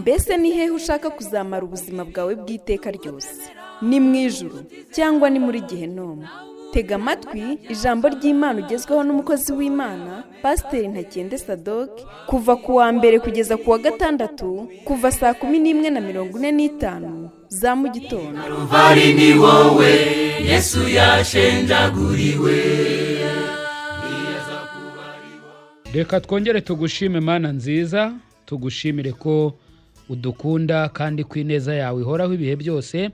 Mbese ni hehe ushaka kuzamara ubuzima bwawe bw'iteka ryose? Ni mu ijuru cyangwa ni muri gehinomu? Tega amatwi ijambo ry'Imana ugezweho n'umukozi w'Imana, Pasiteri Ntakende Sadoke, kuva ku wa mbere kugeza ku wa gatandatu, kuva saa 11:45 za mu gitondo. Ruvari ni wowe Yesu yashenjaguriwe. Reka twongere tugushime, Mana nziza, tugushimire ko udukunda kandi ko ineza yawe ihoraho ibihe byose,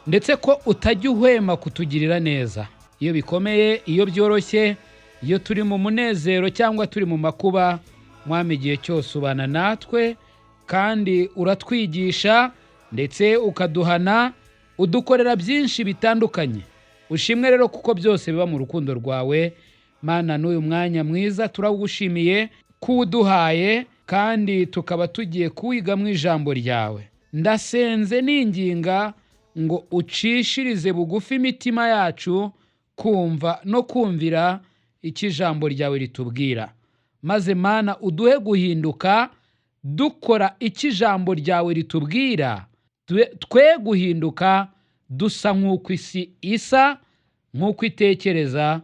ndetse ko utajya uhwema kutugirira neza. Iyo bikomeye, iyo byoroshye, iyo turi mu munezero cyangwa turi mu makuba, Mwami, igihe cyose ubana natwe kandi uratwigisha ndetse ukaduhana, udukorera byinshi bitandukanye. Ushimwe rero kuko byose biba mu rukundo rwawe. Mana, n'uyu mwanya mwiza turawugushimiye kuwuduhaye, kandi tukaba tugiye kuwiga mu ijambo ryawe. Ndasenze ninginga ngo ucishirize bugufi imitima yacu kumva no kumvira icyo ijambo ryawe ritubwira, maze Mana uduhe guhinduka dukora icyo ijambo ryawe ritubwira, twe guhinduka dusa nk'uko isi isa, nk'uko itekereza,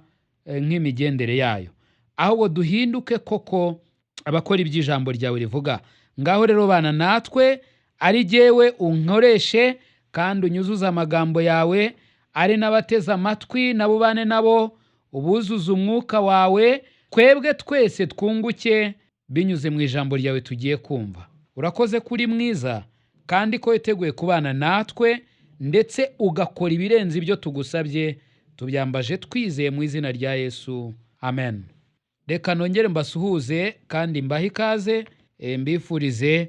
nk'imigendere yayo, ahubwo duhinduke koko abakora iby'ijambo ryawe rivuga. Ngaho rero bana natwe, ari jyewe unkoreshe kandi unyuzuze amagambo yawe, ari n'abateze amatwi nabo bane nabo ubuzuze umwuka wawe, twebwe twese twunguke binyuze mu ijambo ryawe tugiye kumva. Urakoze kuri mwiza kandi ko witeguye kubana natwe, ndetse ugakora ibirenze ibyo tugusabye. Tubyambaje twizeye mu izina rya Yesu, amen. Reka nongere mbasuhuze kandi mbahe ikaze, mbifurize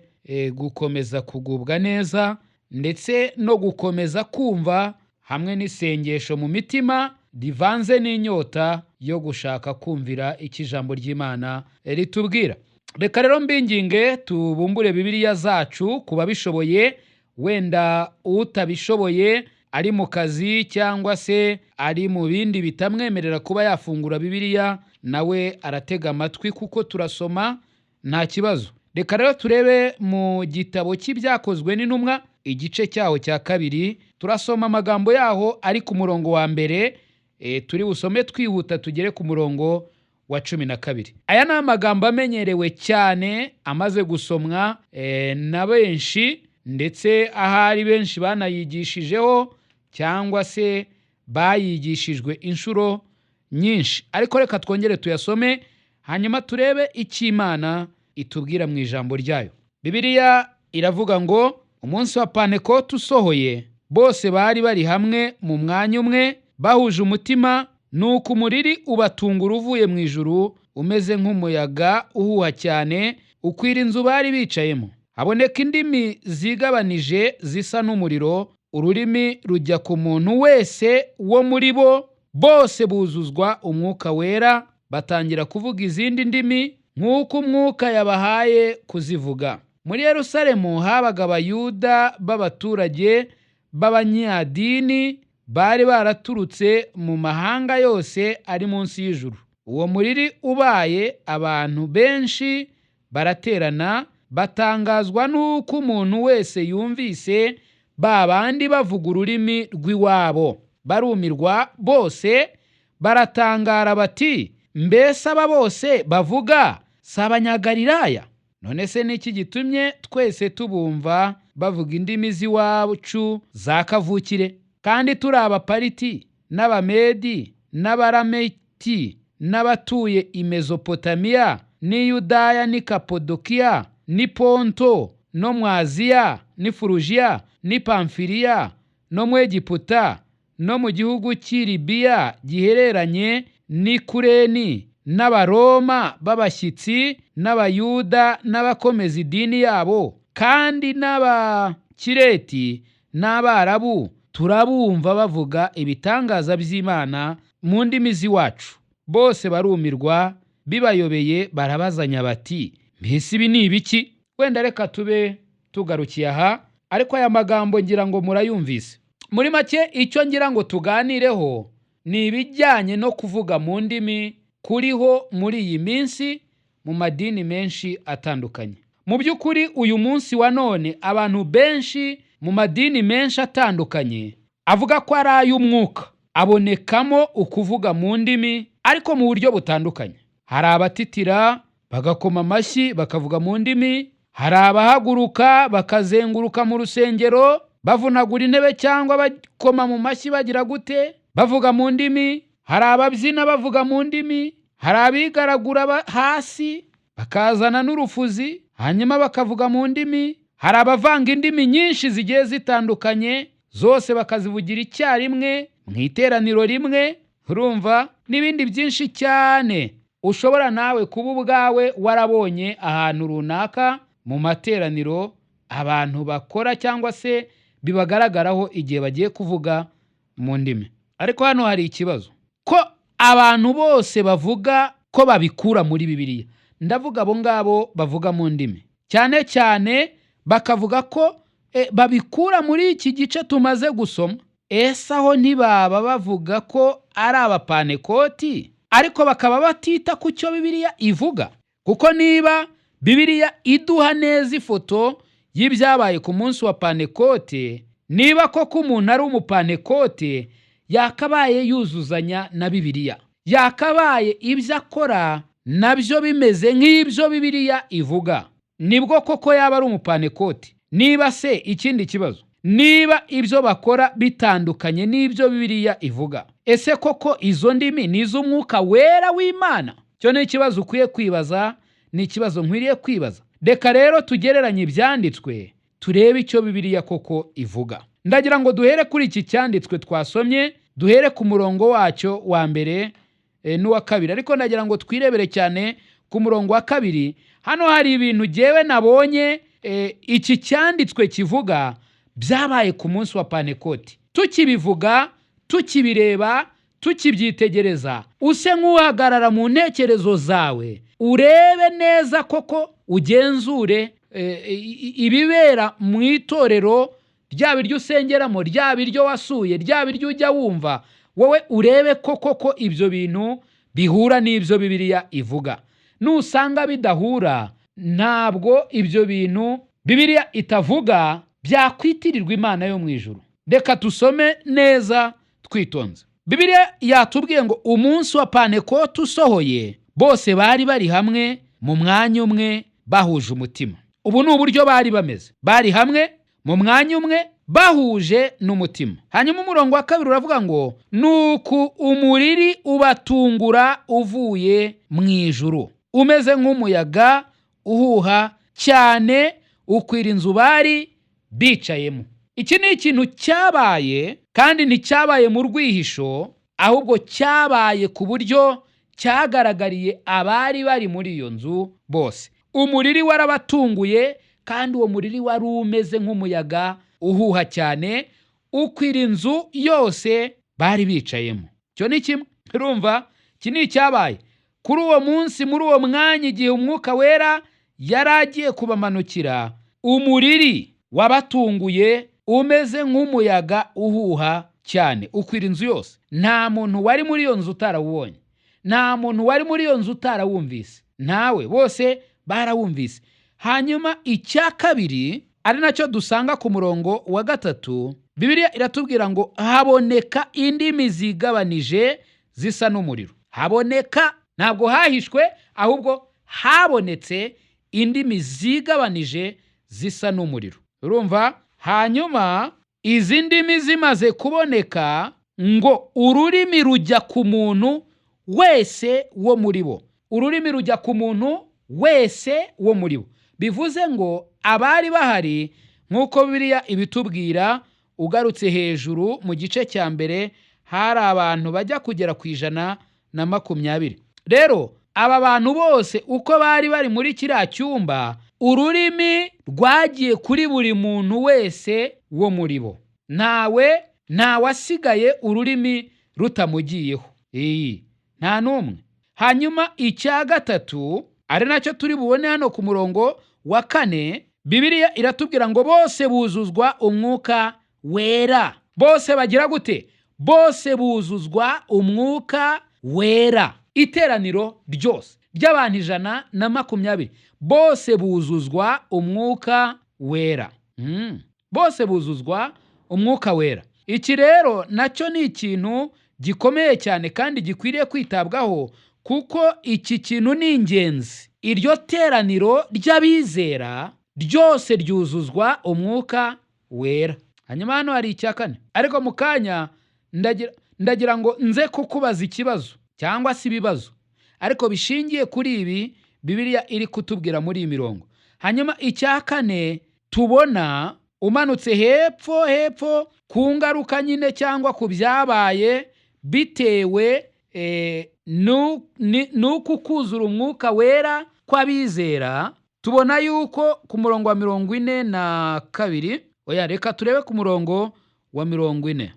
gukomeza kugubwa neza ndetse no gukomeza kumva hamwe n'isengesho mu mitima rivanze n'inyota yo gushaka kumvira icyo ijambo ry'Imana ritubwira. Reka rero mbinginge tubumbure Bibiliya zacu ku babishoboye. Wenda utabishoboye ari mu kazi cyangwa se ari mu bindi bitamwemerera kuba yafungura Bibiliya, nawe aratega amatwi kuko turasoma, nta kibazo. Reka rero turebe mu gitabo cy'Ibyakozwe n'Intumwa, igice cyaho cya kabiri. Turasoma amagambo yaho ari ku murongo wa mbere, turi busome twihuta tugere ku murongo wa 12. Aya ni amagambo amenyerewe cyane, amaze gusomwa na benshi, ndetse ahari benshi banayigishijeho cyangwa se bayigishijwe inshuro nyinshi. Ariko reka twongere tuyasome, hanyuma turebe icyo Imana itubwira mu ijambo ryayo. Bibiliya iravuga ngo: "Umunsi wa Pantekote usohoye, bose bari bari hamwe mu mwanya umwe bahuje umutima. Nuko umuriri ubatungura uvuye mu ijuru umeze nk'umuyaga uhuha cyane, ukwira inzu bari bicayemo. Haboneka indimi zigabanije zisa n'umuriro, ururimi rujya ku muntu wese wo muri bo. Bose buzuzwa Umwuka Wera, batangira kuvuga izindi ndimi nk'uko Umwuka yabahaye kuzivuga. Muri Yerusalemu habaga Abayuda b'abaturage b'abanyadini bari baraturutse mu mahanga yose ari munsi y'ijuru. Uwo muriri ubaye, abantu benshi baraterana, batangazwa n'uko umuntu wese yumvise ba bandi bavuga ururimi rw'iwabo. Barumirwa bose, baratangara bati: 'Mbese aba bose bavuga si Abanyagalilaya? None se ni iki gitumye twese tubumva bavuga indimi z'iwacu za kavukire? Kandi turi Abapariti n'Abamedi n'Abarameti n'abatuye i Mezopotamiya n'i Yudaya n'i Kapodokiya n'i Ponto no mu Aziya n'i Furujiya n'i Pamfiliya no mu Egiputa no mu gihugu cy'i Libiya gihereranye n'i Kureni, n'Abaroma b'abashyitsi, n'Abayuda n'abakomeza idini yabo, kandi n'Abakireti n'Abarabu, turabumva bavuga ibitangaza by'Imana mu ndimi z'iwacu.' Bose barumirwa bibayobeye, barabazanya bati: 'Mbese ibi ni ibiki?'" Wenda reka tube tugarukiye aha, ariko aya magambo ngira ngo murayumvise. Muri make, icyo ngira ngo tuganireho ni ibijyanye no kuvuga mu ndimi kuriho muri iyi minsi mu madini menshi atandukanye. Mu by'ukuri uyu munsi wa none abantu benshi mu madini menshi atandukanye avuga ko ari ay'umwuka, abonekamo ukuvuga mu ndimi ariko mu buryo butandukanye. Hari abatitira bagakoma amashyi bakavuga mu ndimi, hari abahaguruka bakazenguruka mu rusengero bavunagura intebe cyangwa bakoma mu mashyi bagira gute bavuga mu ndimi, hari ababyina bavuga mu ndimi, hari abigaragura hasi bakazana n'urufuzi hanyuma bakavuga mu ndimi, hari abavanga indimi nyinshi zigiye zitandukanye zose bakazivugira icyarimwe mu iteraniro rimwe, urumva n'ibindi byinshi cyane ushobora nawe kuba ubwawe warabonye ahantu runaka mu materaniro abantu bakora cyangwa se bibagaragaraho igihe bagiye kuvuga mu ndimi. Ariko hano hari ikibazo ko abantu bose bavuga ko babikura muri Bibiliya. Ndavuga abo ngabo bavuga mu ndimi cyane cyane bakavuga ko babikura muri iki gice tumaze gusoma. Ese aho ntibaba bavuga ko ari abapanekoti ariko bakaba batita ku cyo Bibiliya ivuga? Kuko niba Bibiliya iduha neza ifoto y'ibyabaye ku munsi wa Panekote, niba koko umuntu ari umupanekote yakabaye yuzuzanya na Bibiliya, yakabaye ibyo akora nabyo bimeze nk'ibyo Bibiliya ivuga, nibwo koko yaba ari umupanekote. Niba se ikindi kibazo, niba ibyo bakora bitandukanye n'ibyo Bibiliya ivuga, ese koko izo ndimi ni iz'umwuka wera w'Imana? Cyo ni ikibazo ukwiye kwibaza, ni ikibazo nkwiriye kwibaza. Reka rero tugereranye ibyanditswe turebe icyo Bibiliya koko ivuga. Ndagira ngo duhere kuri iki cyanditswe twasomye, duhere ku murongo wacyo wa mbere n'uwa kabiri, ariko ndagira ngo twirebere cyane ku murongo wa kabiri. Hano hari ibintu jyewe nabonye iki cyanditswe kivuga byabaye ku munsi wa Panekoti. Tukibivuga, tukibireba, tukibyitegereza, use nk'uhagarara mu ntekerezo zawe urebe neza koko, ugenzure ibibera mu itorero, ryaba iryo usengeramo, ryaba iryo wasuye, ryaba iryo ujya wumva, wowe urebe ko koko ibyo bintu bihura n'ibyo Bibiliya ivuga. Nusanga bidahura, ntabwo ibyo bintu Bibiliya itavuga byakwitirirwa Imana yo mu ijuru. Reka tusome neza twitonze. Bibiliya yatubwiye ngo umunsi wa Panekoti usohoye, bose bari bari hamwe mu mwanya umwe bahuje umutima. Ubu ni uburyo bari bameze, bari hamwe mu mwanya umwe bahuje n'umutima. Hanyuma umurongo wa kabiri uravuga ngo nuko umuriri ubatungura uvuye mu ijuru umeze nk'umuyaga uhuha cyane, ukwira inzu bari bicayemo. Iki ni ikintu cyabaye, kandi nticyabaye mu rwihisho, ahubwo cyabaye ku buryo cyagaragariye abari bari muri iyo nzu bose. Umuriri warabatunguye, kandi uwo muriri wari umeze nk'umuyaga uhuha cyane, ukwira inzu yose bari bicayemo. Icyo ni kimwe. Urumva, iki ni icyabaye kuri uwo munsi, muri uwo mwanya, igihe umwuka wera yari agiye kubamanukira. Umuriri wabatunguye umeze nk'umuyaga uhuha cyane, ukwira inzu yose. Nta muntu wari muri iyo nzu utarawubonye, nta muntu wari muri iyo nzu utarawumvise, ntawe, bose barawumvise. Hanyuma icya kabiri, ari nacyo dusanga ku murongo wa gatatu, Bibiliya iratubwira ngo haboneka indimi zigabanije zisa n'umuriro. Haboneka, ntabwo hahishwe, ahubwo habonetse indimi zigabanije zisa n'umuriro. Urumva? Hanyuma izi ndimi zimaze kuboneka, ngo ururimi rujya ku muntu wese wo muri bo. Ururimi rujya ku muntu wese wo muri bo, bivuze ngo abari bahari, nk'uko Bibiliya ibitubwira, ugarutse hejuru mu gice cya mbere, hari abantu bajya kugera ku 120. Rero aba bantu bose uko bari bari muri kiriya cyumba, ururimi rwagiye kuri buri muntu wese wo muri bo. Ntawe ntawasigaye ururimi rutamugiyeho, iyi nta n'umwe. Hanyuma icya gatatu, ari nacyo turi bubone hano ku murongo wa kane, Bibiliya iratubwira ngo bose buzuzwa umwuka wera. Bose bagira gute? Bose buzuzwa umwuka wera. Iteraniro ryose. ry'abantu 120 bose buzuzwa umwuka wera. Bose buzuzwa umwuka wera. Iki rero nacyo ni ikintu gikomeye cyane kandi gikwiriye kwitabwaho, kuko iki kintu ni ingenzi. Iryo teraniro ry'abizera ryose ryuzuzwa umwuka wera. Hanyuma hano hari icya kane, ariko mu kanya ndagira ngo nze kukubaza ikibazo cyangwa se ibibazo, ariko bishingiye kuri ibi Bibiliya iri kutubwira muri iyi mirongo. Hanyuma icya kane tubona umanutse hepfo hepfo ku ngaruka nyine cyangwa ku byabaye bitewe n'uku kuzura umwuka wera kw'abizera, tubona yuko ku murongo wa 42, oya reka turebe ku murongo wa 41,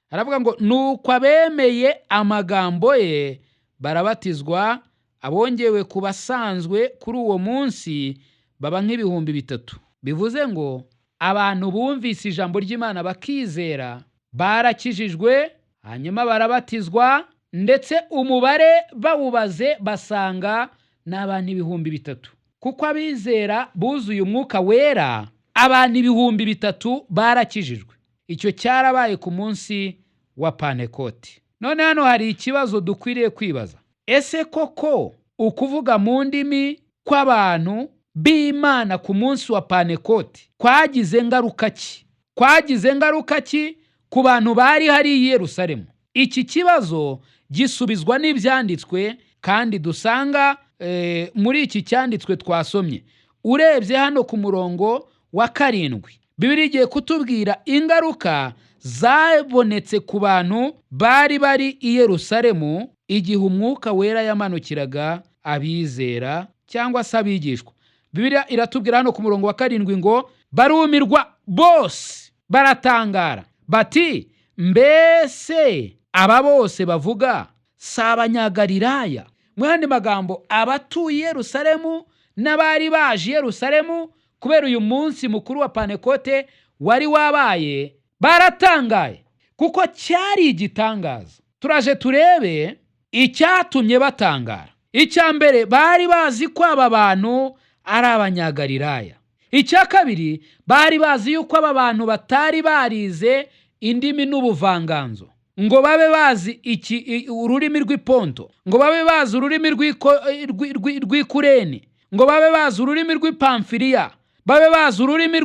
haravuga ngo nuko abemeye amagambo ye barabatizwa, abongewe ku basanzwe kuri uwo munsi baba nk'ibihumbi 3. Bivuze ngo abantu bumvise ijambo ry'Imana bakizera barakijijwe, hanyuma barabatizwa, ndetse umubare bawubaze basanga ni abantu 3000. Kuko abizera buzuye umwuka wera, abantu 3000 barakijijwe. Icyo cyarabaye ku munsi wa Pantekoti. None hano hari ikibazo dukwiriye kwibaza: ese koko ukuvuga mu ndimi kw'abantu b'Imana ku munsi wa Pantekoti kwagize ngaruka ki? Kwagize ngaruka ki ku bantu bari hariya i Yerusalemu? Iki kibazo gisubizwa n'ibyanditswe kandi dusanga muri iki cyanditswe twasomye. Urebye hano ku murongo wa 7, Bibiliya igiye kutubwira ingaruka zabonetse ku bantu bari bari i Yerusalemu igihe umwuka wera yamanukiraga abizera cyangwa se abigishwa. Bibiliya iratubwira hano ku murongo wa 7 ngo barumirwa bose baratangara bati mbese aba bose bavuga si Abanyagalilaya? Mu yandi magambo, abatuye i Yerusalemu n'abari baje i Yerusalemu kubera uyu munsi mukuru wa Pantekote wari wabaye baratangaye, kuko cyari igitangaza. Turaje turebe icyatumye batangara. Icya mbere, bari bazi ko aba bantu ari Abanyagalilaya. Icya kabiri, bari bazi yuko aba bantu batari barize indimi n'ubuvanganzo, ngo babe bazi ururimi rw'iponto, ngo babe bazi ururimi rw'ikureni, ngo babe bazi ururimi rw'ipamfiriya, babe bazi ururimi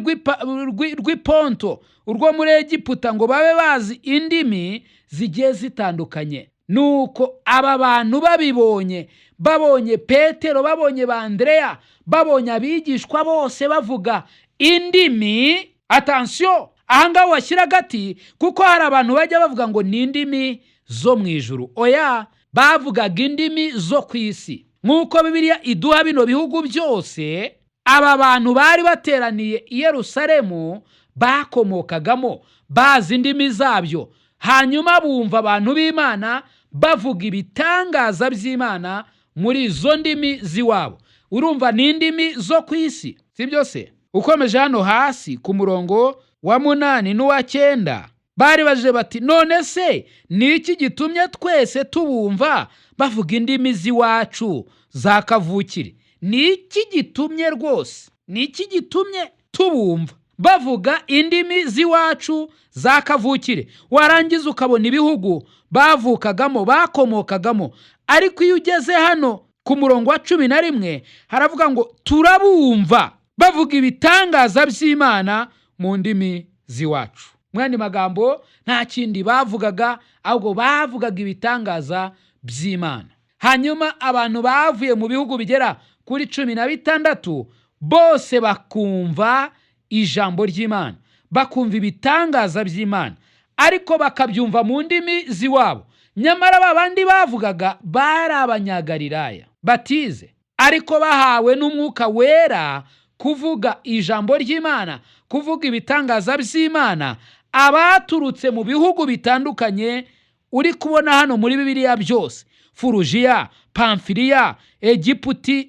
rw'iponto urwo muri Egiputa, ngo babe bazi indimi zigiye zitandukanye. Nuko aba bantu babibonye, babonye Petero, babonye ba Andereya, babonye abigishwa bose bavuga indimi. Attention, ahangaha washyira agati, kuko hari abantu bajya bavuga ngo ni indimi zo mu ijuru. Oya, bavugaga indimi zo ku isi. Nk'uko Bibiliya iduha bino bihugu byose aba bantu bari bateraniye i Yerusalemu bakomokagamo, bazi indimi zabyo, hanyuma bumva abantu b'Imana bavuga ibitangaza by'Imana muri izo ndimi z'iwabo. Urumva ni indimi zo ku isi, si byo se? Ukomeje hano hasi ku murongo wa 8 n'uwa 9, bari baje bati none se ni iki gitumye twese tubumva bavuga indimi z'iwacu za kavukire? Ni iki gitumye rwose? Ni iki gitumye tubumva bavuga indimi z'iwacu za kavukire? Warangiza ukabona ibihugu bavukagamo, bakomokagamo. Ariko iyo ugeze hano ku murongo wa 11, haravuga ngo turabumva bavuga ibitangaza by'Imana mu ndimi z'iwacu. Mu yandi magambo, nta kindi bavugaga, ahubwo bavugaga ibitangaza by'Imana. Hanyuma abantu bavuye mu bihugu bigera kuri 16 bose bakumva ijambo ry'Imana, bakumva ibitangaza by'Imana, ariko bakabyumva mu ndimi z'iwabo. Nyamara ba bandi bavugaga bari Abanyagalilaya batize, ariko bahawe n'umwuka wera kuvuga ijambo ry'Imana, kuvuga ibitangaza by'Imana. Abaturutse mu bihugu bitandukanye uri kubona hano muri Bibiliya byose, Furujiya, Pamfiriya, Egiputi,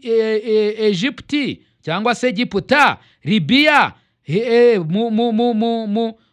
Egiputi cyangwa se Egiputa, Libiya,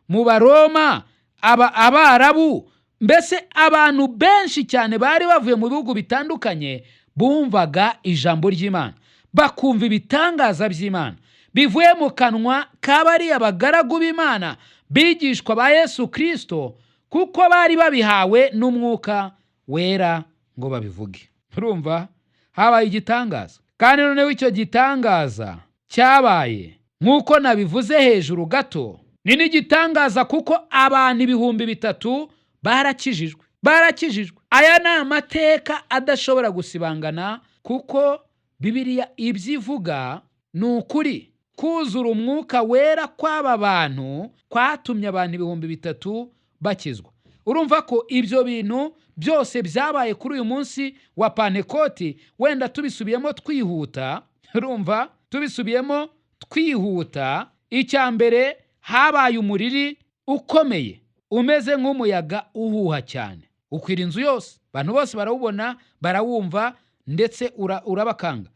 mu Baroma, Abarabu, mbese abantu benshi cyane bari bavuye mu bihugu bitandukanye. Bumvaga ijambo ry'Imana, bakumva ibitangaza by'Imana bivuye mu kanwa k'abariya bagaragu b'Imana, bigishwa ba Yesu Kirisito, kuko bari babihawe n'Umwuka Wera ngo babivuge. Urumva habaye igitangaza. Kandi noneho icyo gitangaza cyabaye, nk'uko nabivuze hejuru gato, ni n'igitangaza kuko abantu 3000 barakijijwe, barakijijwe. Aya ni amateka adashobora gusibangana, kuko Bibiliya ibyo ivuga ni ukuri. Kuzura Umwuka Wera kw'aba bantu kwatumye abantu 3000 bakizwa. Urumva ko ibyo bintu byose byabaye kuri uyu munsi wa Pantekoti. Wenda tubisubiyemo twihuta, urumva tubisubiyemo twihuta: icya mbere, habaye umuriri ukomeye umeze nk'umuyaga uhuha cyane, ukwira inzu yose, abantu bose barawubona, barawumva, ndetse urabakanga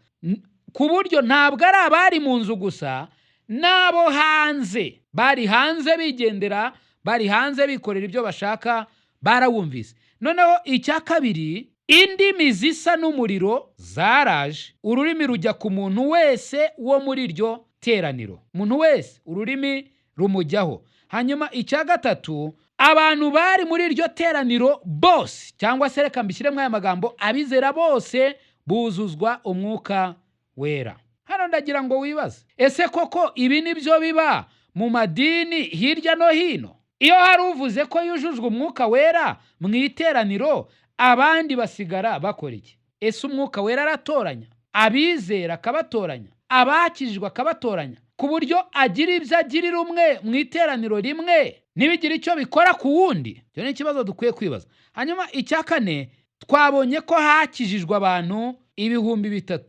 ku buryo ntabwo ari abari mu nzu gusa, n'abo hanze bari hanze bigendera, bari hanze bikorera ibyo bashaka, barawumvise. Noneho icya kabiri, indimi zisa n'umuriro zaraje, ururimi rujya ku muntu wese wo muri iryo teraniro, umuntu wese ururimi rumujyaho. Hanyuma icya gatatu, abantu bari muri iryo teraniro bose, cyangwa se reka mbishyiremo aya magambo, abizera bose buzuzwa Umwuka Wera. Hano ndagira ngo wibaze: ese koko ibi ni byo biba mu madini hirya no hino? Iyo hari uvuze ko yujujwe Umwuka Wera mu iteraniro, abandi basigara bakora iki? Ese Umwuka Wera aratoranya abizera, akabatoranya abakijijwe, akabatoranya ku buryo agira ibyo agirira umwe mu iteraniro rimwe ntibigire icyo bikora ku wundi? Icyo ni ikibazo dukwiye kwibaza. Hanyuma icya kane, twabonye ko hakijijwe abantu 3000,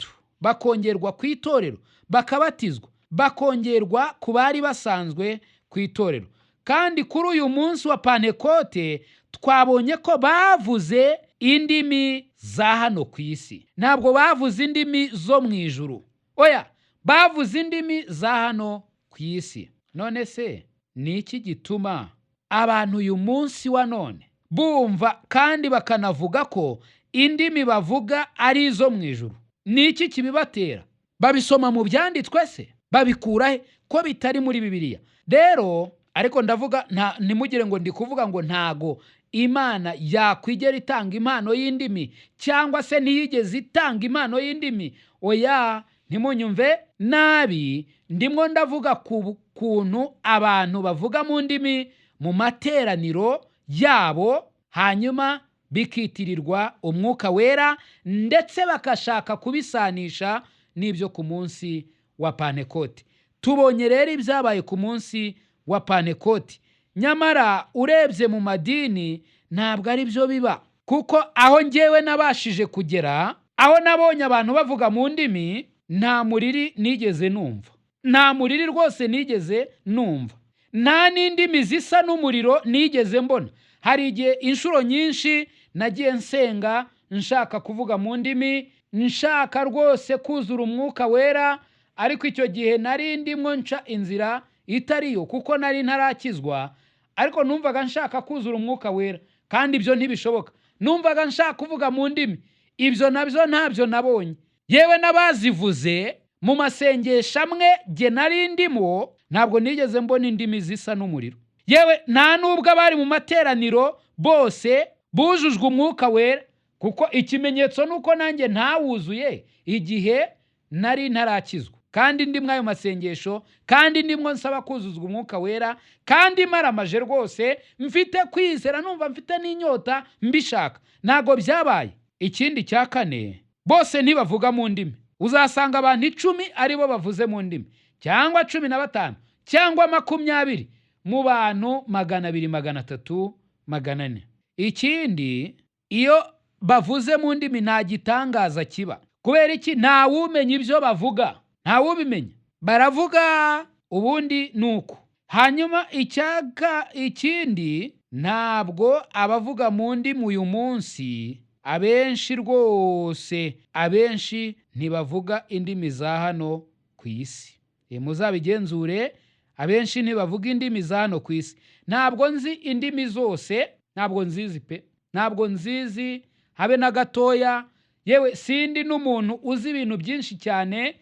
bakongerwa ku itorero, bakabatizwa, bakongerwa ku bari basanzwe ku itorero. Kandi kuri uyu munsi wa Pantekote twabonye ko bavuze indimi za hano ku isi. Ntabwo bavuze indimi zo mu ijuru, oya, bavuze indimi za hano ku isi. None se ni iki gituma abantu uyu munsi wa none bumva kandi bakanavuga ko indimi bavuga ari izo mu ijuru? Ni iki kibibatera? Babisoma mu byanditswe se? Babikura he ko bitari muri Bibiliya? Rero ariko ndavuga, ntimugire ngo ndi kuvuga ngo ntago Imana yakwigera itanga impano y'indimi, cyangwa se ntiyigeze itanga impano y'indimi. Oya, ntimunyumve nabi. Ndimwo ndavuga ku kuntu abantu bavuga mu ndimi mu materaniro yabo, hanyuma bikitirirwa Umwuka Wera, ndetse bagashaka kubisanisha n'ibyo ku munsi wa Pantekoti. Tubonye rero ibyabaye ku munsi wa Pantekoti, nyamara urebye mu madini ntabwo ari byo biba, kuko aho ngewe nabashije kugera, aho nabonye abantu bavuga mu ndimi, nta muriri nigeze numva, nta muriri rwose nigeze numva, nta n'indimi zisa n'umuriro nigeze mbona. Hari igihe inshuro nyinshi nagiye nsenga nshaka kuvuga mu ndimi, nshaka rwose kuzura Umwuka Wera, ariko icyo gihe nari ndimwo nca inzira itariyo kuko nari ntarakizwa. Ariko numvaga nshaka kuzura Umwuka Wera, kandi ibyo ntibishoboka. Numvaga nshaka kuvuga mu ndimi, ibyo nabyo ntabyo nabonye. Yewe, n'abazivuze mu masengesho amwe jye nari ndimo, ntabwo nigeze mbona indimi zisa n'umuriro. Yewe, nta n'ubwo abari mu materaniro bose bujujwe Umwuka Wera, kuko ikimenyetso ni uko nanjye ntawuzuye igihe nari ntarakizwa, kandi ndi ayo masengesho, kandi ndimwo nsaba kuzuzwa Umwuka Wera, kandi maramaje rwose, mfite kwizera, numva mfite n'inyota, mbishaka. Ntabwo byabaye. Ikindi cya kane, bose ntibavuga mu ndimi. Uzasanga abantu 10 aribo bavuze mu ndimi, cyangwa 15, cyangwa 20 mu bantu 200, 300, 400. Ikindi, iyo bavuze mu ndimi nta gitangaza kiba. Kubera iki? Ntawumenya ibyo bavuga, ntawubimenya. Baravuga ubundi ni uko. Hanyuma icyaga ikindi, ntabwo abavuga mu ndimi uyu munsi abenshi rwose, abenshi ntibavuga indimi za hano ku isi. Muzabigenzure, abenshi ntibavuga indimi za hano ku isi. Ntabwo nzi indimi zose, ntabwo nzizi pe, ntabwo nzizi habe na gatoya. Yewe, sindi n'umuntu uzi ibintu byinshi cyane,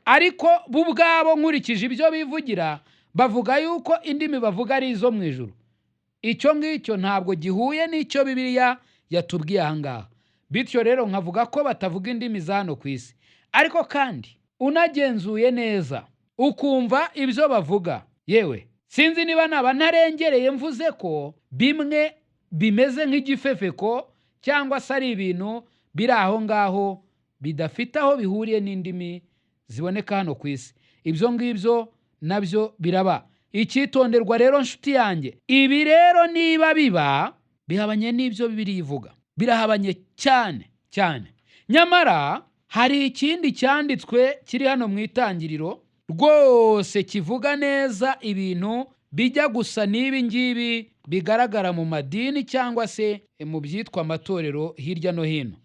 ariko bo ubwabo nkurikije ibyo bivugira, bavuga yuko indimi bavuga ari izo mu ijuru. Icyo ngicyo ntabwo gihuye n'icyo Bibiliya yatubwiye aha ngaha. Bityo rero nkavuga ko batavuga indimi za hano ku isi. Ariko kandi unagenzuye neza ukumva ibyo bavuga, yewe, sinzi niba naba ntarengereye mvuze ko bimwe bimeze nk'igifefeko cyangwa se ari ibintu biri aho ngaho bidafite aho bihuriye n'indimi ziboneka hano ku isi. Ibyo ngibyo nabyo biraba. Icyitonderwa rero, nshuti yanjye, ibi rero niba biba bihabanye n'ibyo Bibiliya ivuga, birahabanye cyane cyane. Nyamara hari ikindi cyanditswe kiri hano mu Itangiriro rwose kivuga neza ibintu bijya gusa n'ibi ngibi bigaragara mu madini cyangwa se mu byitwa amatorero hirya no hino.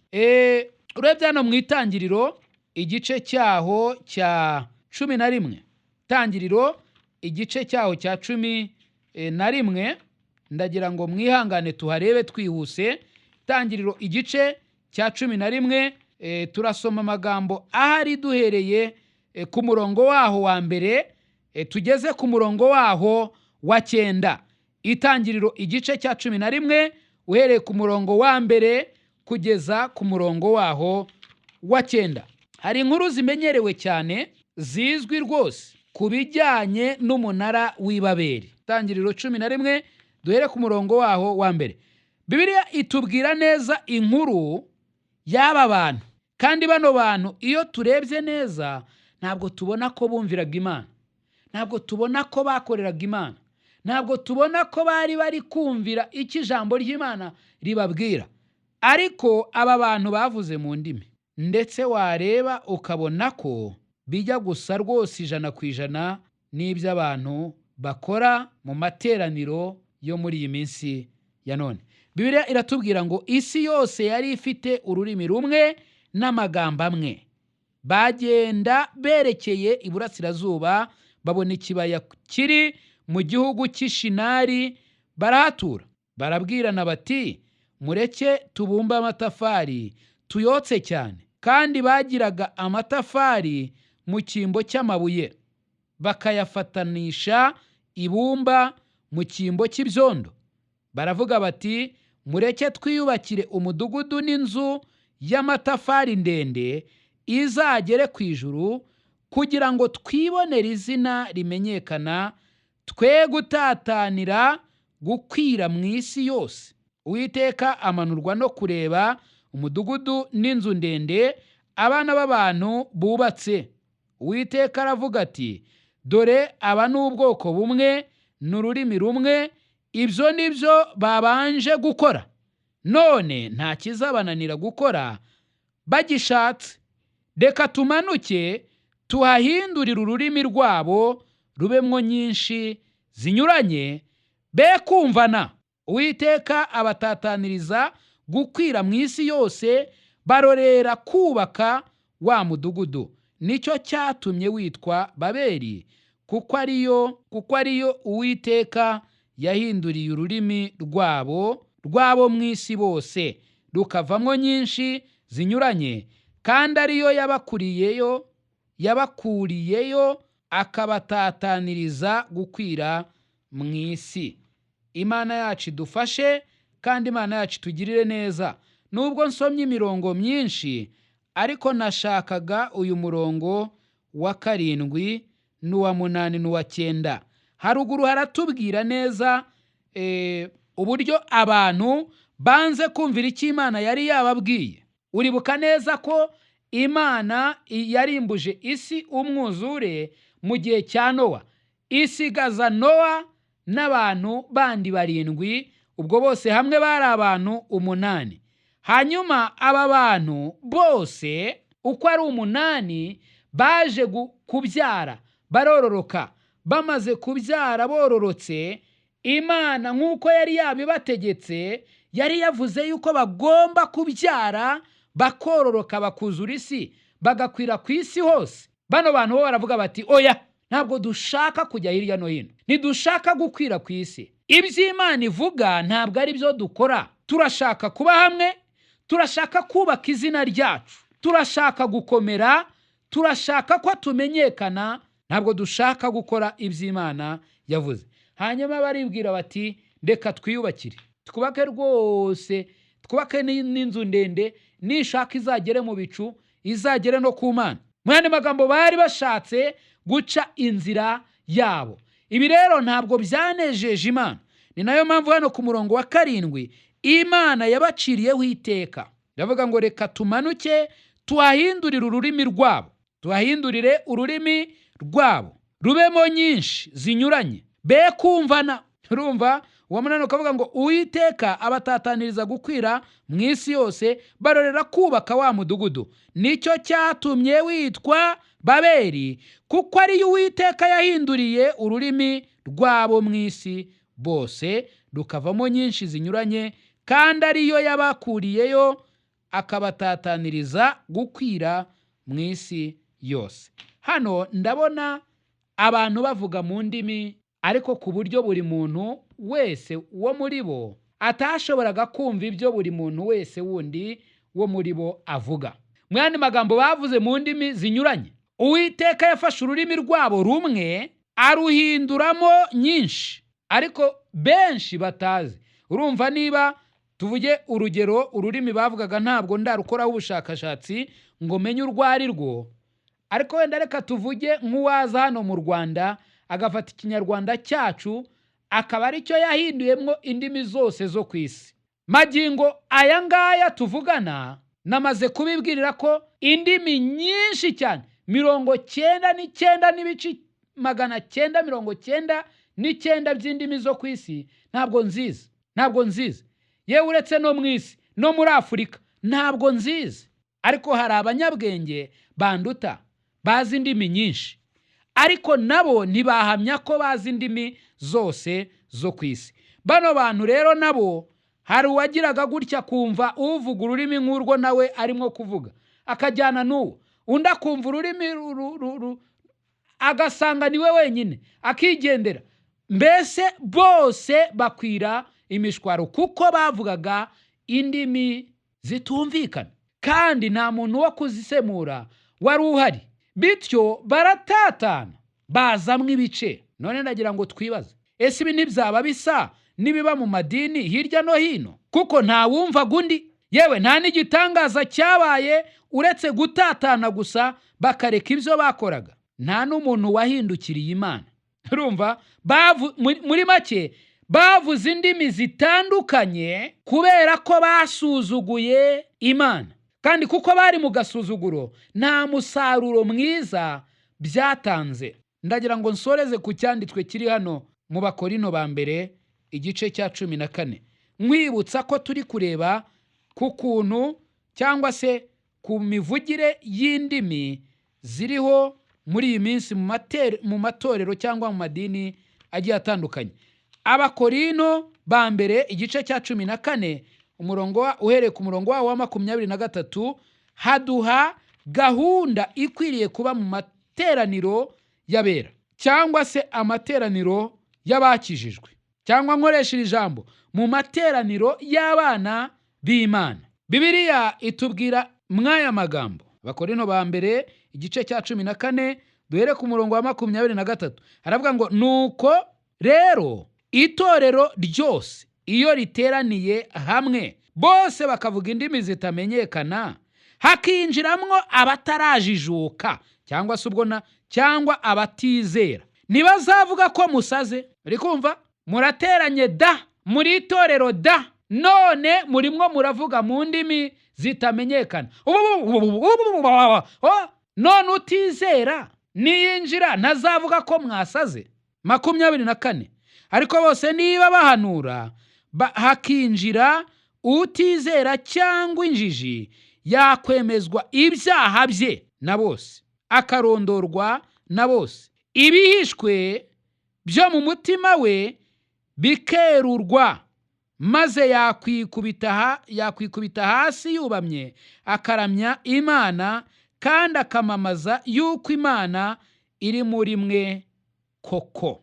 Urebye hano mu Itangiriro igice cyaho cya 11, Itangiriro igice cyaho cya 11, ndagira ngo mwihangane tuharebe twihuse. Itangiriro igice cya 11, turasoma amagambo ahari duhereye ku murongo waho wa mbere, tugeze ku murongo waho wa cyenda. Itangiriro igice cya 11, uhereye ku murongo wa mbere kugeza ku murongo waho wa cyenda. Hari inkuru zimenyerewe cyane, zizwi rwose, ku bijyanye n'umunara w'Ibaberi. Itangiriro 11, duhere ku murongo waho wa mbere. Bibiliya itubwira neza inkuru y'aba bantu, kandi bano bantu iyo turebye neza ntabwo tubona ko bumviraga Imana, ntabwo tubona ko bakoreraga Imana, ntabwo tubona ko bari bari kumvira icyo ijambo ry'Imana ribabwira. Ariko aba bantu bavuze mu ndimi, ndetse wareba ukabona ko bijya gusa rwose 100% n'ibyo abantu bakora mu materaniro yo muri iyi minsi ya none. Bibiliya iratubwira ngo isi yose yari ifite ururimi rumwe n'amagambo amwe. Bagenda berekeye iburasirazuba, babona ikibaya kiri mu gihugu cy'Ishinari, barahatura. Barabwirana bati: "Mureke tubumbe amatafari tuyotse cyane." Kandi bagiraga amatafari mu cyimbo cy'amabuye, bakayafatanisha ibumba mu cyimbo cy'ibyondo. Baravuga bati: "Mureke twiyubakire umudugudu n'inzu y'amatafari ndende izagere ku ijuru, kugira ngo twibonere izina rimenyekana, twe gutatanira gukwira mu isi yose." Uwiteka amanurwa no kureba umudugudu n'inzu ndende abana b'abantu bubatse. Uwiteka aravuga ati: "Dore aba ni ubwoko bumwe n'ururimi rumwe, ibyo ni byo babanje gukora, none nta kizabananira gukora bagishatse. Reka tumanuke tuhahindurire ururimi rwabo rubemwo nyinshi zinyuranye, be kumvana." Uwiteka abatataniriza gukwira mu isi yose, barorera kubaka wa mudugudu. Nicyo cyatumye witwa Babeli, kuko ariyo Uwiteka yahinduriye ururimi rwabo rwabo mu isi bose, rukavamo nyinshi zinyuranye, kandi ariyo yabakuriyeyo akabatataniriza gukwira mu isi. Imana yacu idufashe kandi Imana yacu itugirire neza. Nubwo nsomye imirongo myinshi, ariko nashakaga uyu murongo wa karindwi n'uwa munani n'uwa cyenda. Haruguru haratubwira neza uburyo abantu banze kumvira icyo Imana yari yababwiye. Uribuka neza ko Imana yarimbuje isi umwuzure mu gihe cya Nowa, isigaza Nowa n'abantu bandi barindwi, ubwo bose hamwe bari abantu umunani. Hanyuma aba bantu bose uko ari umunani baje kubyara, barororoka. Bamaze kubyara bororotse, Imana nk'uko yari yabibategetse, yari yavuze yuko bagomba kubyara bakororoka, bakuzura isi, bagakwira ku isi hose. Bano bantu bo baravuga bati: "Oya, ntabwo dushaka kujya hirya no hino, ntidushaka gukwira ku isi. Ibyo Imana ivuga ntabwo ari byo dukora. Turashaka kuba hamwe." Turashaka kubaka izina ryacu, turashaka gukomera, turashaka ko tumenyekana, ntabwo dushaka gukora iby'Imana yavuze. Hanyuma baribwira bati reka twiyubakire, twubake rwose, twubake n'inzu ndende, nishaka izagere mu bicu, izagere no ku Mana. Mu yandi magambo bari bashatse guca inzira yabo. Ibi rero ntabwo byanejeje Imana. Ni nayo mpamvu hano ku murongo wa 7 Imana yabaciriyeho iteka, ndavuga ngo reka tumanuke tuhahindurire ururimi rwabo, tuhahindurire ururimi rwabo rubemo nyinshi zinyuranye, be kumvana. Urumva uwo munani ukavuga ngo Uwiteka abatataniriza gukwira mu isi yose, barorera kubaka wa mudugudu, nicyo cyatumye witwa Babeli, kuko ariyo Uwiteka yahinduriye ururimi rwabo mu isi bose, rukavamo nyinshi zinyuranye, kandi ariyo yabakuriyeyo akabatataniriza gukwira mu isi yose. Hano ndabona abantu bavuga mu ndimi, ariko ku buryo buri muntu wese wo muri bo atashoboraga kumva ibyo buri muntu wese wundi wo muri bo avuga. Mu yandi magambo bavuze mu ndimi zinyuranye. Uwiteka yafashe ururimi rwabo rumwe aruhinduramo nyinshi, ariko benshi batazi. Urumva niba tuvuge urugero, ururimi bavugaga ntabwo ndarukoraho ubushakashatsi ngo menye urwo ari rwo, ariko wenda reka tuvuge nk'uwaza hano mu Rwanda agafata ikinyarwanda cyacu akaba aricyo yahinduyemo indimi zose zo ku isi. Magingo aya ngaya tuvugana namaze kubibwirira ko indimi nyinshi cyane 99.999 by'indimi zo ku isi ntabwo nzizi, ntabwo nzizi. Yewe uretse no mu isi no muri Afurika ntabwo nzizi, ariko hari abanyabwenge banduta bazi indimi nyinshi, ariko nabo ntibahamya ko bazi indimi zose zo ku isi. Bano bantu rero nabo hari uwagiraga gutya kumva uvuga ururimi nk'urwo nawe arimo kuvuga akajyana n'uwo, undi akumva ururimi agasanga niwe wenyine akigendera. Mbese bose bakwira imishwaro kuko bavugaga indimi zitumvikana, kandi nta muntu wo kuzisemura wari uhari. Bityo baratatana bazamwo ibice. None ndagira ngo twibaze, ese ibi ntibyaba bisa n'ibiba mu madini hirya no hino? Kuko nta wumvaga undi, yewe nta n'igitangaza cyabaye uretse gutatana gusa bakareka ibyo bakoraga. Nta n'umuntu wahindukiriye Imana. Urumva muri make bavuze indimi zitandukanye kubera ko basuzuguye Imana, kandi kuko bari mu gasuzuguro nta musaruro mwiza byatanze. Ndagira ngo nsoreze ku cyanditswe kiri hano mu Bakorino ba mbere igice cya 14, nkwibutsa ko turi kureba ku kuntu cyangwa se ku mivugire y'indimi ziriho muri iyi minsi mu matorero cyangwa mu madini agiye atandukanye. Abakorino ba mbere igice cya 14 umurongo uhereye ku murongo wawo wa 23 haduha gahunda ikwiriye kuba mu materaniro y'abera cyangwa se amateraniro y'abakijijwe, cyangwa nkoresha iri jambo mu materaniro y'abana b'Imana. Bibiliya itubwira mw'aya magambo. Abakorino ba mbere igice cya 14 duhere ku murongo wa 23, haravuga ngo nuko rero itorero ryose iyo riteraniye hamwe bose bakavuga indimi zitamenyekana, hakinjiramwo abatarajijuka cyangwa se ubwo na cyangwa abatizera, ntibazavuga ko musaze. Uri kumva? Murateranye da, muri itorero da, none murimwo muravuga mu ndimi zitamenyekana. None utizera niyinjira ntazavuga ko mwasaze. 24 ariko bose niba bahanura hakinjira utizera cyangwa injiji, yakwemezwa ibyaha bye na bose, akarondorwa na bose, ibihishwe byo mu mutima we bikerurwa, maze yakwikubita hasi yubamye, akaramya Imana kandi akamamaza yuko Imana iri muri mwe koko.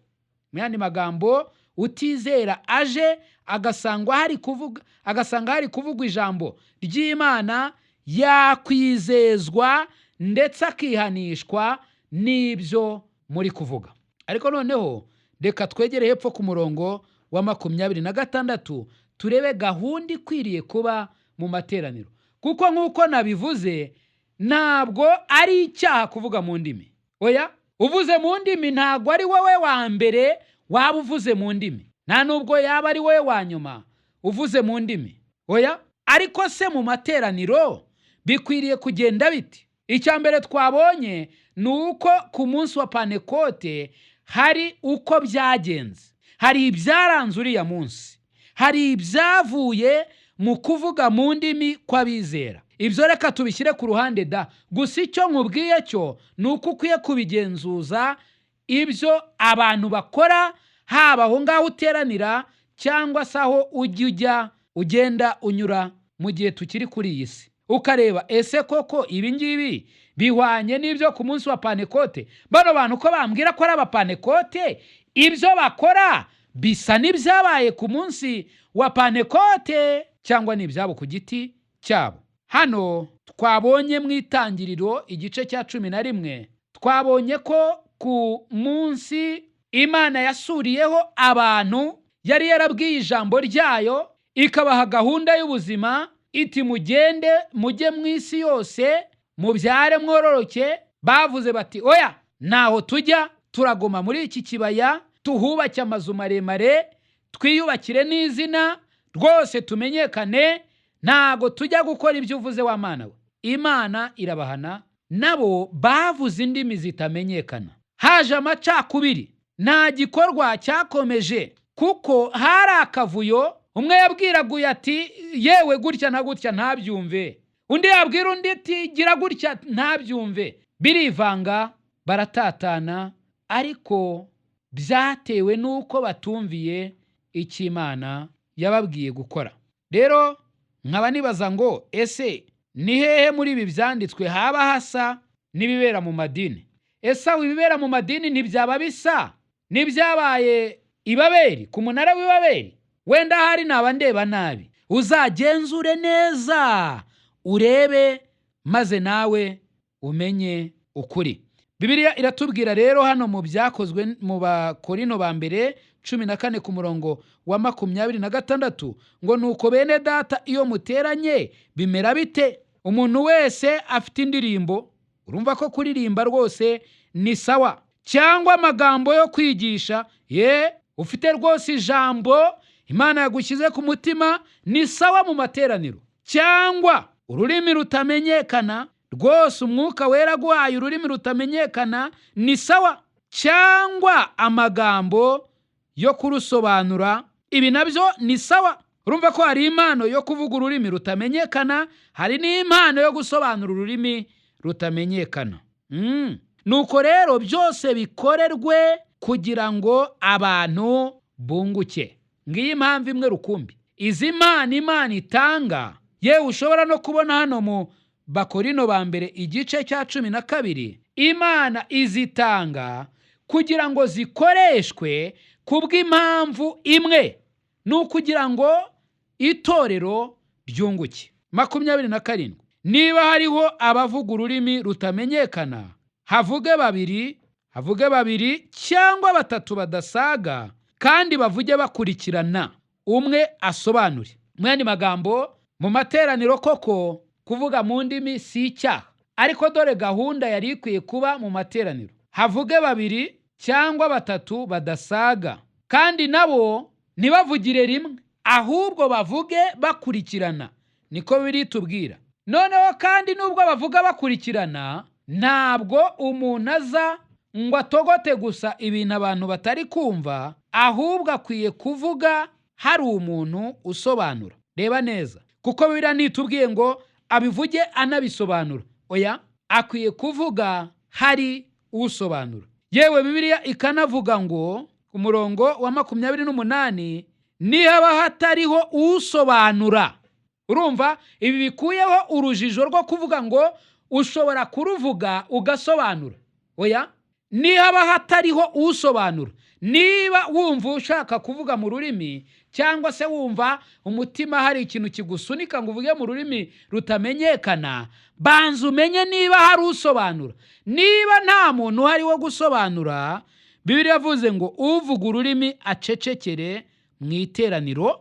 Mu yandi magambo, Utizera aje agasangwa hari kuvuga, agasanga hari kuvugwa ijambo ry'Imana, yakwizezwa ndetse akihanishwa n'ibyo muri kuvuga. Ariko noneho reka twegere hepfo ku murongo wa 26, turebe gahunda ikwiriye kuba mu materaniro. Kuko nk'uko nabivuze, ntabwo ari icyaha kuvuga mu ndimi. Oya, uvuze mu ndimi ntabwo ari wowe wa mbere waba uvuze mu ndimi, nta nubwo yaba ari wowe wa nyuma uvuze mu ndimi. Oya, ariko se mu materaniro bikwiriye kugenda biti? Icya mbere twabonye ni uko ku munsi wa Pantekote hari uko byagenze, hari ibyaranze uriya munsi, hari ibyavuye mu kuvuga mu ndimi kw'abizera. Ibyo reka tubishyire ku ruhande da. Gusa icyo nkubwiye cyo ni uko ukwiye kubigenzuza ibyo abantu bakora, haba aho ngaho uteranira cyangwa se aho ujya ujya ugenda unyura mu gihe tukiri kuri iyi si, ukareba ese koko ibi ngibi bihwanye n'ibyo ku munsi wa Pantekote? Bano bantu ko bambwira ko ari Abapantekote, ibyo bakora bisa n'ibyabaye ku munsi wa Pantekote cyangwa ni ibyabo ku giti cyabo? Hano twabonye mu Itangiriro igice cya 11, twabonye ko ku munsi Imana yasuriyeho abantu yari yarabwiye ijambo ryayo, ikabaha gahunda y'ubuzima, iti: "Mugende mujye mu isi yose, mubyare mwororoke." Bavuze bati: "Oya, ntaho tujya, turaguma muri iki kibaya, tuhubake amazu maremare, twiyubakire n'izina rwose, tumenyekane, ntago tujya gukora ibyo uvuze wa Mana we." Imana irabahana, nabo bavuze indimi zitamenyekana. Haje amacakubiri, nta gikorwa cyakomeje kuko hari akavuyo. Umwe yabwiraguye ati: "Yewe, gutya na gutya," ntabyumve. Undi yabwira undi ati: "Gira gutya," ntabyumve. Birivanga, baratatana, ariko byatewe n'uko batumviye icyo Imana yababwiye gukora. Rero nkaba nibaza ngo: ese ni hehe muri ibi byanditswe haba hasa n'ibibera mu madini? Ese aho ibibera mu madini ntibyaba bisa n'ibyabaye i Babeli, ku munara w'i Babeli? Wenda ahari naba ndeba nabi. Uzagenzure neza urebe, maze nawe umenye ukuri. Bibiliya iratubwira rero hano mu Byakozwe, mu Bakorino ba mbere 14 ku murongo wa 26 ngo: "Nuko bene Data, iyo muteranye bimera bite? Umuntu wese afite indirimbo." Urumva ko kuririmba rwose ni sawa, cyangwa amagambo yo kwigisha. Ye, ufite rwose ijambo Imana yagushyize ku mutima, ni sawa mu materaniro. Cyangwa ururimi rutamenyekana, rwose Umwuka Wera aguhaye ururimi rutamenyekana, ni sawa. Cyangwa amagambo yo kurusobanura, ibi nabyo ni sawa. Urumva ko hari impano yo kuvuga ururimi rutamenyekana, hari n'impano yo gusobanura ururimi rutamenyekana. Nuko rero byose bikorerwe kugira ngo abantu bunguke. Ngiyi impamvu imwe rukumbi izi mpano Imana itanga. Yewe, ushobora no kubona hano mu Bakorino ba mbere igice cya 12, Imana izitanga kugira ngo zikoreshwe kubw'impamvu imwe, ni ukugira ngo itorero ryunguke. 27: "Niba hariho abavuga ururimi rutamenyekana, havuge babiri, havuge babiri cyangwa batatu badasaga, kandi bavuge bakurikirana, umwe asobanure." Mu yandi magambo, mu materaniro koko kuvuga mu ndimi si icyaha, ariko dore gahunda yari ikwiye kuba mu materaniro: havuge babiri cyangwa batatu badasaga, kandi nabo ntibavugire rimwe, ahubwo bavuge bakurikirana. Niko biri tubwira. Noneho kandi nubwo bavuga bakurikirana, ntabwo umuntu aza ngo atogote gusa ibintu abantu batari kumva, ahubwo akwiye kuvuga hari umuntu usobanura. Reba neza, kuko Bibiliya ntitubwiye ngo abivuge anabisobanura. Oya, akwiye kuvuga hari usobanura. Yewe, Bibiliya ikanavuga ngo ku murongo wa 28: "Nihaba hatariho usobanura." Urumva ibi bikuyeho urujijo rwo kuvuga ngo ushobora kuruvuga ugasobanura. Oya, Niba hatariho usobanura, niba wumva ushaka kuvuga mu rurimi cyangwa se wumva umutima hari ikintu kigusunika ngo uvuge mu rurimi rutamenyekana, banza umenye niba hari usobanura. Niba nta muntu uhari wo gusobanura, Bibiliya yavuze ngo uvuga ururimi acecekere mu iteraniro,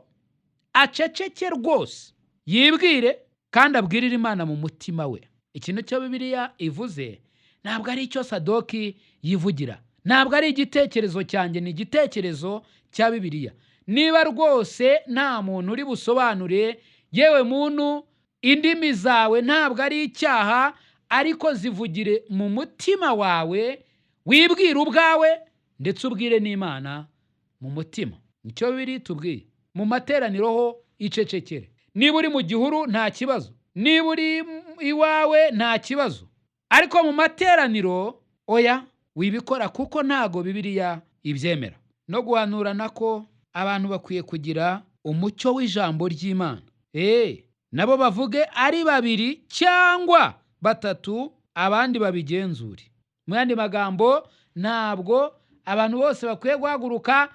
aceceke rwose, yibwire kandi abwirire Imana mu mutima we. Ikintu cyo Bibiliya ivuze ntabwo ari icyo Sadoki yivugira, ntabwo ari igitekerezo cyanjye, ni igitekerezo cya Bibiliya. Niba rwose nta muntu uri busobanure, yewe muntu, indimi zawe ntabwo ari icyaha, ariko zivugire mu mutima wawe, wibwire ubwawe ndetse ubwire n'Imana mu mutima. Nicyo Bibiliya itubwiye. Mu materaniro ho icecekere. Niba uri mu gihuru nta kibazo, niba uri iwawe nta kibazo, ariko mu materaniro oya, wibikora kuko ntago Bibiliya ibyemera. No guhanura nako abantu bakwiye kugira umucyo w'ijambo ry'Imana. Nabo bavuge ari babiri cyangwa batatu, abandi babigenzure. Mu yandi magambo, ntabwo abantu bose bakwiye guhaguruka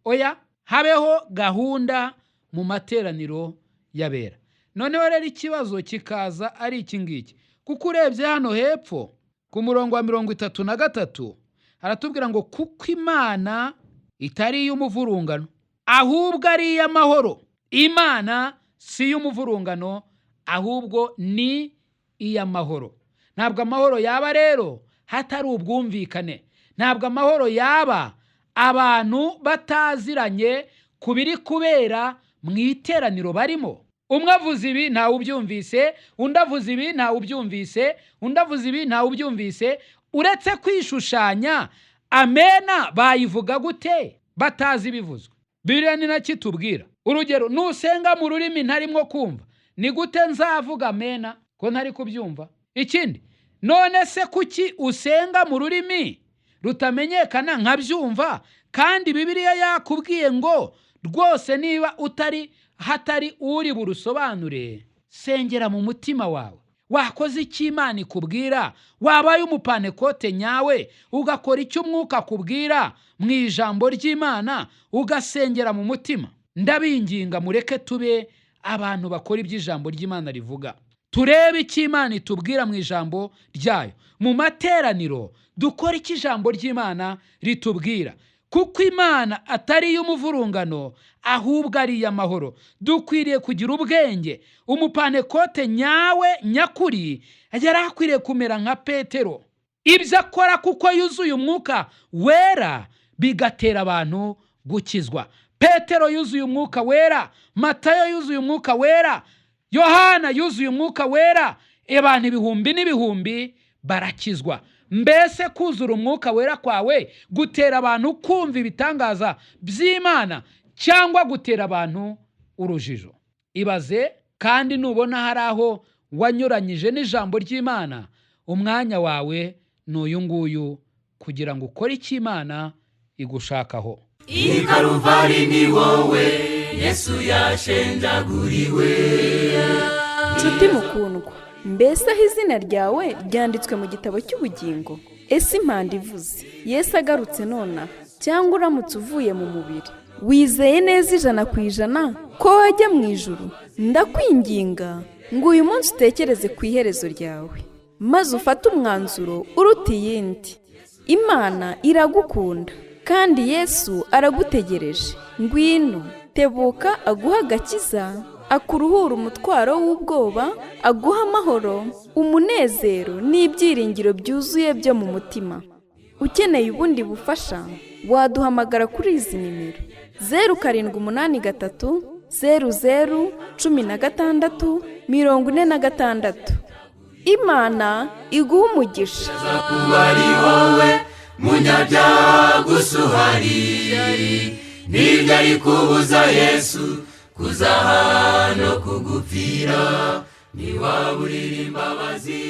oya, habeho gahunda mu materaniro y'abera. Noneho rero ikibazo kikaza ari iki ngiki, kuko urebye hano hepfo ku murongo wa 33 haratubwira ngo kuko Imana itari iy'umuvurungano ahubwo ari iy'amahoro. Imana si iy'umuvurungano ahubwo ni iy'amahoro. Ntabwo amahoro yaba rero hatari ubwumvikane, ntabwo amahoro yaba abantu bataziranye ku biri kubera mu iteraniro barimo. Umwe avuze ibi ntawe ubyumvise, undi avuze ibi ntawe ubyumvise, undi avuze ibi ntawe ubyumvise. Uretse kwishushanya, amena bayivuga gute batazi ibivuzwe? Bibiliya ni nacyo itubwira. Urugero, nusenga mu rurimi ntarimwo kumva, ni gute nzavuga amena ko ntari kubyumva? Ikindi, none se kuki usenga mu rurimi rutamenyekana nkabyumva, kandi Bibiliya yakubwiye ngo rwose niba utari hatari uri burusobanure, sengera mu mutima wawe. Wakoze icyo Imana ikubwira, wabaye umupanekote nyawe, ugakora icyo umwuka akubwira mu ijambo ry'Imana, ugasengera mu mutima. Ndabinginga mureke tube abantu bakora ibyo ijambo ry'Imana rivuga, turebe icyo Imana itubwira mu ijambo ryayo. Mu materaniro dukore icyo ijambo ry'Imana ritubwira, kuko Imana atari iy'umuvurungano ahubwo ari iy'amahoro. Dukwiriye kugira ubwenge. Umupanekote nyawe nyakuri yari akwiriye kumera nka Petero, ibyo akora kuko yuzuye umwuka wera bigatera abantu gukizwa. Petero yuzuye umwuka wera, Matayo yuzuye umwuka wera, Yohana yuzuye umwuka wera, abantu ibihumbi n'ibihumbi barakizwa. Mbese kuzura umwuka wera kwawe gutera abantu kumva ibitangaza by'Imana cyangwa gutera abantu urujijo? Ibaze. Kandi nubona hari aho wanyuranyije n'ijambo ry'Imana, umwanya wawe ni uyu nguyu kugira ngo ukore icyo Imana igushakaho. I Karuvari ni wowe Yesu yashenjaguriwe. Nshuti mukundwa, mbese aho izina ryawe ryanditswe mu gitabo cy'ubugingo? Ese impanda ivuze Yesu agarutse nonaha, cyangwa uramutse uvuye mu mubiri, wizeye neza 100% ko wajya mu ijuru? Ndakwinginga ngo uyu munsi utekereze ku iherezo ryawe, maze ufate umwanzuro uruta iyindi. Imana iragukunda kandi Yesu aragutegereje. Ngwino, tebuka aguhe agakiza, akuruhura umutwaro w'ubwoba, aguha amahoro, umunezero n'ibyiringiro byuzuye byo mu mutima. Ukeneye ubundi bufasha, waduhamagara kuri izi nimero: 0783 00 16 46. Imana iguha umugisha. Kuba ari wowe munyabyaha gusa uhari, nibyo ari kubuza Yesu kuzaha no kugupfira, ntiwaburira imbabazi.